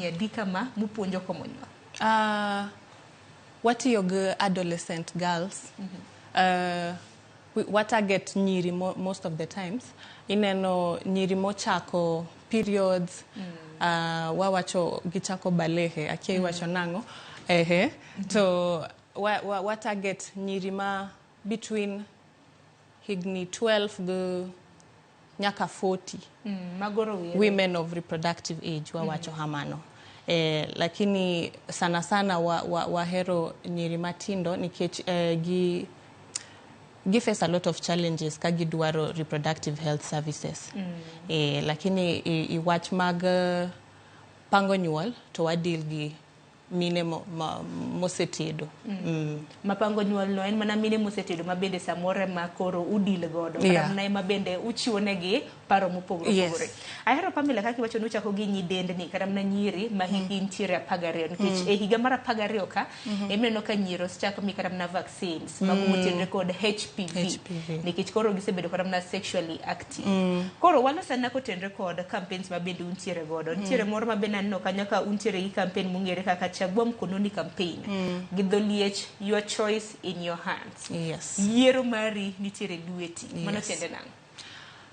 higni adi kama mupuonjo komo nyuol? Watiyo gi adolescent girls. Wa target nyiri most of the times. Ineno nyiri mochako periods, wawacho gichako balehe, akia iwacho nang'o. Ehe. To wa target nyiri ma between higni 12 gi nyaka 40. Mago rowere. Women of reproductive age wawacho hamano. Lakini sana sana wahero nyiri matindo nikech gi face a lot of challenges ka gidwaro reproductive health services. Lakini i wach mag pango nyuol to wadeal gi mine mosetedo. Mapango nyuol no en mana mine mosetedo ma bende samoro ema koro udeal godo kata mana ema bende uchiwo negi paro mopogore opogore. Ahero Pamela kaka iwacho ni uchako gi nyidendni kata mana nyiri ma hikgi nitiere 12 nikech e higa mar 12 ka ema ineno ka nyiri osechak mi kata mana vaccines mago motenore kod HPV, HPV. Nikech koro gisebedo kata mana sexually active. Koro walos anena kotenore kod campaigns ma bende untiere godo. Nitiere moro ma bende aneno kanyo ka untiere gi campaign mong'ere kaka Chagua Mkononi campaign. Gi dho liech, your choice in your hands. Yiero mari nitiere lweti. Mano tiende nang'o?